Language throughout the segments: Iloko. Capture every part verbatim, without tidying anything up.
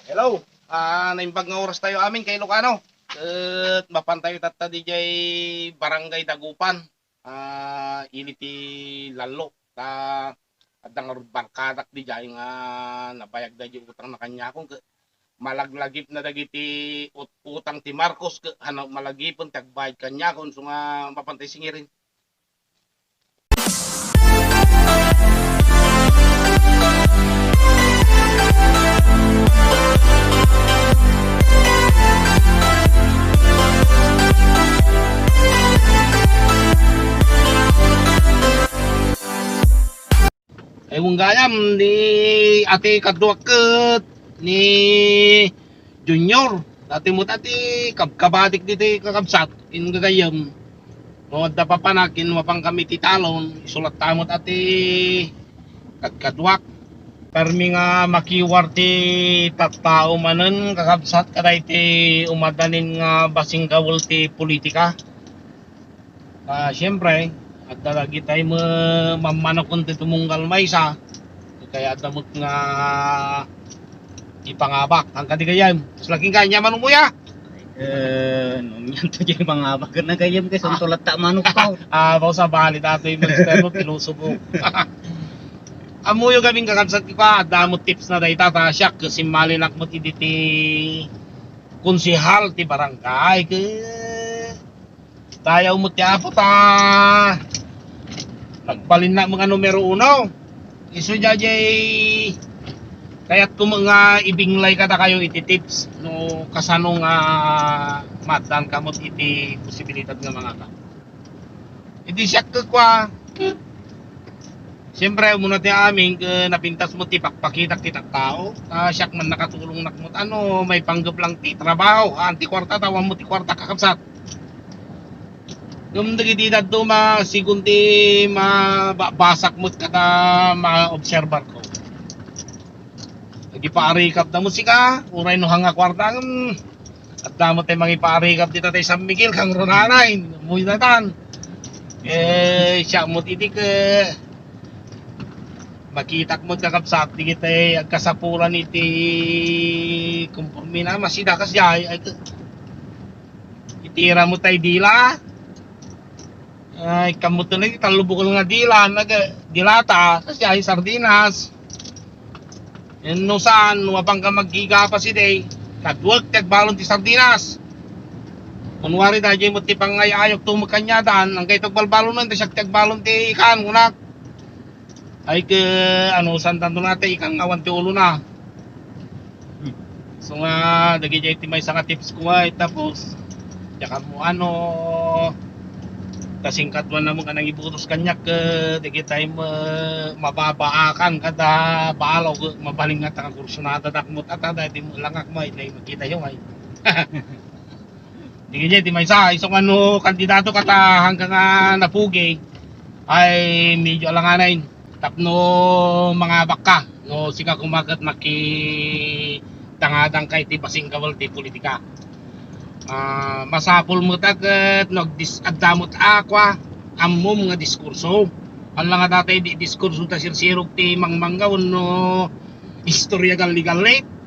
Hello. Ah, naimbag nga oras tayo amin kay Ilocano. Ket mapan tayo tatta didiay Barangay Dagupan. Ah, ili ti Lallo. Ta adda ngarud barkadak didiay nga nabayag daydi utang na kaniakon ket malaglagipna dagiti ut-, utang ti Marcos ket hano malagipen ti agbayad kaniakon so nga mapan tayo singirin. Ay, gayam ni ati kaduak ket ni Junior. Dati met ati kabkabatik ditoy kakabsat. In gagayem. No, adda papanak, in mapan kami ti talon, isulat ta met ati kadkaduak. Permi nga makiwar ti tattao manen, kakabsat, kadaytoy umadanin nga basing gaul ti politika. Ah, siyempre, adda dagitay me-, mammanok ken ti tumunggal maysa, kaya adda met nga ipangabak. Ang kadi gayam, mas laking kanya man umuya. Eh, no, yan to jay mangabak na gayam kay suntulat ta manok ko. Ah, baka sabali datoy, master mo, pilosopo. Ammoyo gamin kakabsat ko, adda mo tips na dayta, ta siak, simmalinak mo ti, ti konsehal ti barangay, ke Dayaw met ti Apo ta nagbalinna nga numero uno. Isu daydiay kayatko met nga ibinglay kadakayo iti tips no kasano nga maaddaan ka met iti posibilidad nga mangabak. Idi siak ket kua, Siyempre, umuna ti amin, eh, napintas mo ti pakpakitak ti tattao. Ah, siak man nakatulongnak met, ano, maipanggep lang ti trabaho. Ah, ti kuarta, tawan mo ti kuarta, kakabsat. Ngem dagiti dadduma, sigun ti mababasak met kada maobserbar ko. Agipaarikab da met sika, uray no hanga kuarta, ngem adda met ti mangipaarikab ti tatay San Miguel, kang runanay, muydatan. Eh, siya met iti ke-, makitak met kakabsat, digitay agkasapulan iti kumpormina, masida kas jay, ay, itira met tay dila. Ay, kamuto na iti tallo bukol nga dila, nag-, dilata, kasi ay sardinas. Yan, no saan, no apang ka maggigapas iti, kaduek ti agbalon ti sardinas. Kunwari, daydiay met ti pangay-ayok tumag kaniadan, ang kay agbalbalon na, siak ti agbalon ti ikan, kunak. Ay, ke, ano, santan to na, te, ikang awan ti ulo na. So nga, dagiti ti maysa nga tips ko nga, eh, tapos, diak ammo, ano, kasingkatuan na mo nga nangibutos kaniak, eh, dagiti ma-, mababaakan kada balo, mabalin nga ta kursunada dakmo, tata, dahil di mo langak mo, ay, makita yung, ay. Dagiti ti maysa, isu nga no kandidato ka ta hanggang nga napugi, ay medyo alanganen tapno mangabak ka, no sika koma ket makitangadang ka iti basing gaul ti politika. Ah, masapul met a ket no agdis-, adda met a kua, ammom nga diskurso. Hala nga dayta idi diskurso ta sirsirog ti mangmangga wenno istorya galli-galli.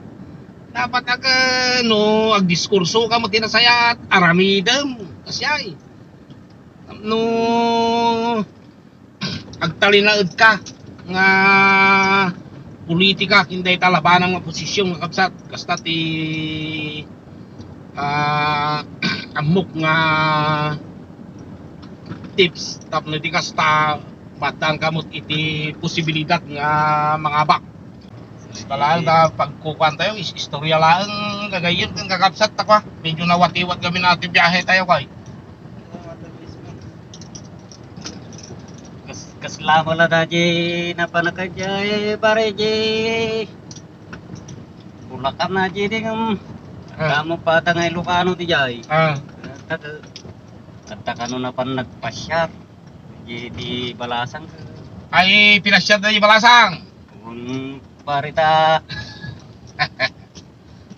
Dapat aga, no, agdiskurso ka met ti nasayaat, aramidem. Kasjay. No, agtalinaed ka nga politika, ken dayta labanam nga posisyon nga kabsat, kasta ti, ah, ammok nga tips, tapno di kasta, maaddaan ka met iti posibilidad nga mangabak. Basta laeng ta pagkukuan tayo, is-, istorya laeng gagayyem ken kakabsat ta kua. Medyo nawatiwat kami na ti biyahe tayo kay. Kas-, kasla mo la da di napanaka di, pare di. Bulacan na di di ngem. Ah. Kamu pa ta nga Ilocano di jay. Ah. Kata, kata kano na pan nagpasyar. Di, di Balasang. Ay, pinasyar na di Balasang. Un, pare ta.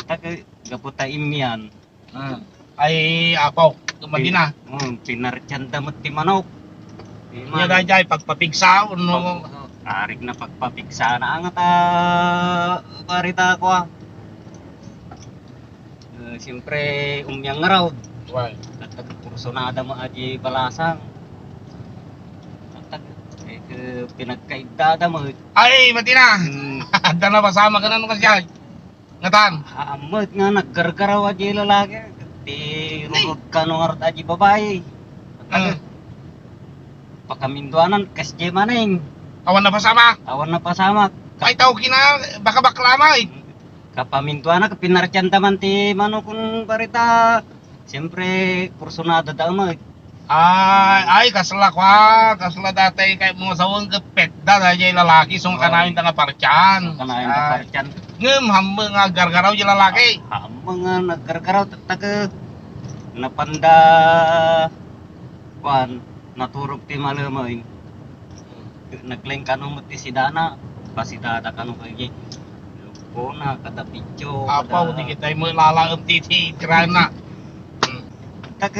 Taga, gapu ta Imian. Ah. Ay, apaw, kumadina. Pin-, mm, pinartian da met ti manok. Di man. Nya daydiay, pagpapigsa, no? Pag-, arik na pagpapigsa na, angat, ah, barita ko, ah. Siyempre, umyang ngarud. Why? At nagkursunada mo adi balasang. At nag-, eh, eh, pinagkaiddada mo. Ay, matina! Hmm. Adda na pasama ka na nung kasya. Ngatan? Ammot nga naggargaraw adi lalaki. Ti rurod ka nung ngarud adi babae. At nag-, pakaminduanan, kas di maning. Awan na pasama? Awan na pasama. Ay, tao kina, baka bakla na eh. Kapamintuanak, pinartian taman ti mano kun barita. Siyempre, kursunada da met. Ay, ay, kasla kwa, kasla dati kay mga sawang gepet da, da jay lalaki, so kanayon da nga partian. Kanayon da partian. Ngem, hamme nga gargaraw jay lalaki. Hamme nga naggargaraw, tattag, napanda, kuan, naturog ti malemeng. Naglaing kano met ti sidana, pasidada kano kay lupona, kada pitio, apaw, kada di kita mo lalaem ti, ti tirana. Hmm. Tag,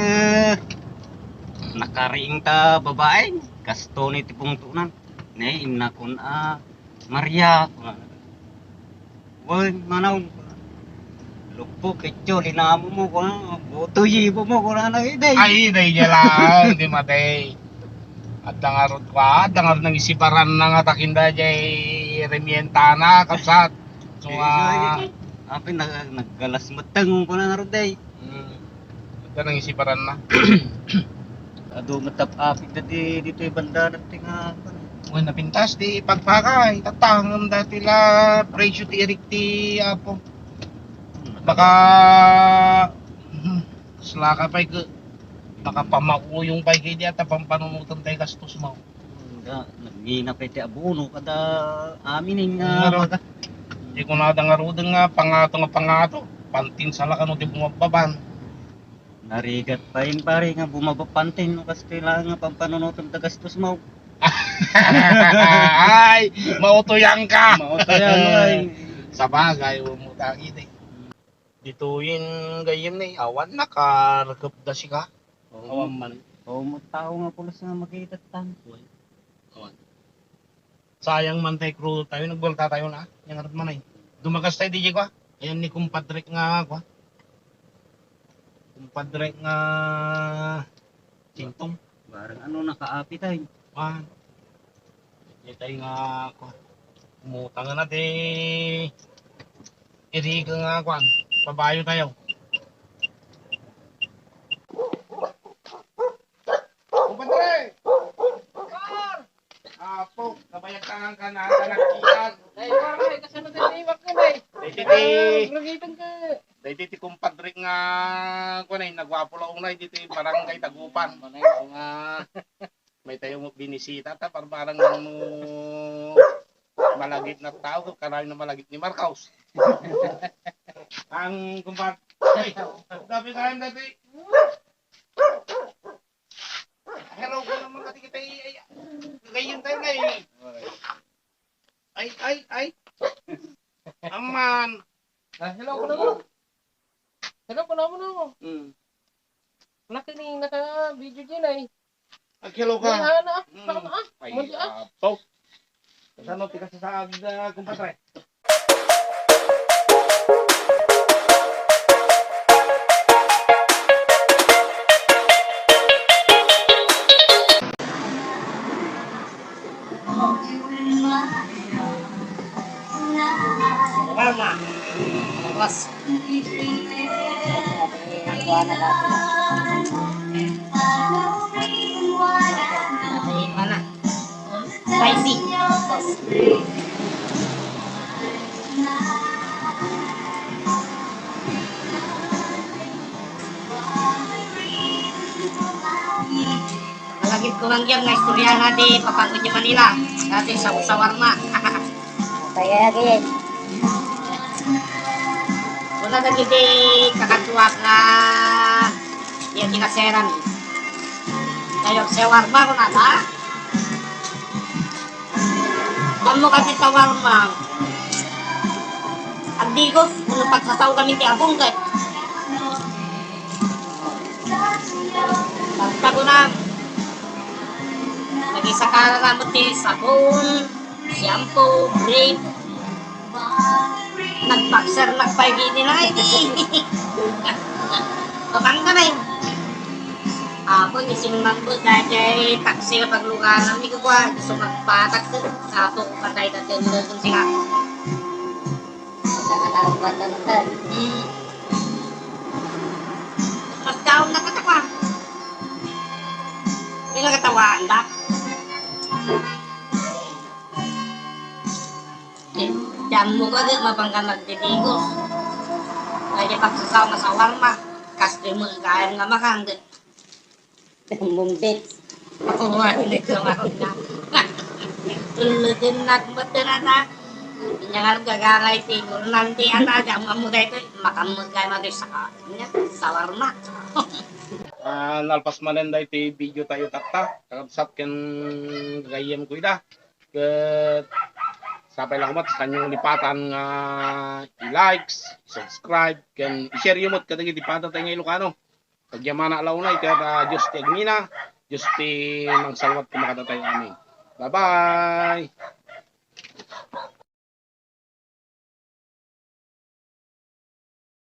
nakariing ta babae, kasto ni ti pungtonan. Ne, innakon a, Maria, kuna. Wen, manaw. Lukpo, pitio, linamu mo, kuna. Buto, yibo mo, kuna na, iday. Ay, iday niya lang, di matay. Adda ngarud kwa, adda ngarud nangisibaran na nga takinda jay remientana, kabsat. So, ah, apin, nag-, naggalas meteng, kuna ngarud, day. Hmm. Adda nangisibaran na. Adu met tap-apit dati ditoy banda dati nga, kuan. Wen, napintas ti pagpakay, tattangem dati la presyo ti irik ti Apo. Baka, hmm, kasla ka pay ke, baka pamauyong pay ke di ata pampanunoten tay gastos mo. Nga, nagngina pay ti abono kada amin nga. Ngaro. Baga. Di ko nada ngaruden nga pangato nga pangato. Pantin sala kano ti bumabbaban. Narigat pay, pare, nga bumaba pantin no kas kailangan nga pampanunoten ta gastos mo. Ay, mautuyan ka. Mautuyan, ay. Sabagay, umutang iti. Ditoyen gayyem ni, awan nakarekep da sika. Oo. Awan man. Oo, tao nga pulos nga makita tan. Awan. Sayang man tay crew tayo, nagbuelta tayo na. Yang arat man ay. Dumagas tayo, D J ko, ah. Ayan ni kumpadre nga, ko, ah. Kumpadre nga Sintong. Barang ano, nakaapi tayo. Ah. Di tayo nga, ko, umutang na di. Iriga nga, kuan, pabayo tayo. Kumpadre! Apo, nabayagtangan ka na, ka nagkitan. Ay, bakit? Kasano tayo iwak ka na eh? Dahil ti, Ay, rugitan ka. Dahil ti kumpadre nga, kuan ay, nagwapo la unay, dito yung barangay Tagupan. Manay, nga, may tayo mo binisita, ta, parbarang mo malagip na tao, karayo na malagip ni Marcos. Ang kumpadre, ay, sabi tayo dati. Hello ko naman kati kita, ay, ay, gayon tayo na eh. Ay, ay, ay. Aman. Ah, hello ko naman. Hello ko naman ako. Mm. Laki ni naka-video dyan ay. Ag-hello ka. Ay, ano, ah? Mm. Ano, ah? Ay, Mali, ah. Apo. Kasano ti kasasaad, ah, kumpadre? Warma. Tapos, ang kuha na dati. Nasa iba na. Spicy. Malagip ko lang yan nga istorya nga di papanggod di Manila. Dati sa sawarma. Kaya, kaya. Wala na gidi kakatuak nga yung kinaseran. Kayo, sawarma ko na ta. Ammo kasi sawarma. Agdigos, kung nagpagsasaw kami ti abong kay. Pagpagunam. Nagisakara na mo ti sabon, shampoo, cream. Nagpakser, nagpaigini na kayo, di. Mapangka, bay. Apo, ni simmangko, dahil kay taksi nga paglugaran, ni ko kuha, gusto magpatak, apo, patay na din, gusto nga. Nakatarong ka na, tay. Hmm. Mas daon na katawan. Pinagkatawaan da. Eh, diyan mo ka, di, mapangka magdidikos. Ay, di pagsasaw na sa warma. Customer, kaya nga makang, di. Mumbit. Oo, hindi ko makuna. Tulad din nagmatira na. Inya nga gagangay, siguro nanti ata, diyan mo dito, makamagay mo sa kanya. Sa warma. Ah, nalpas manen da iti video tayo tatta. Kakabsat ken gagayyem ko ida. Ket sapay la koma, kanyo lipatan nga i-likes, subscribe, ken i-share yo met kadagiti padatay nga Ilocano. Agyamanak la unay ket, ah, Dios ti agmina, Dios ti mangsalwat koma kadatayo. Amen. Bye-bye!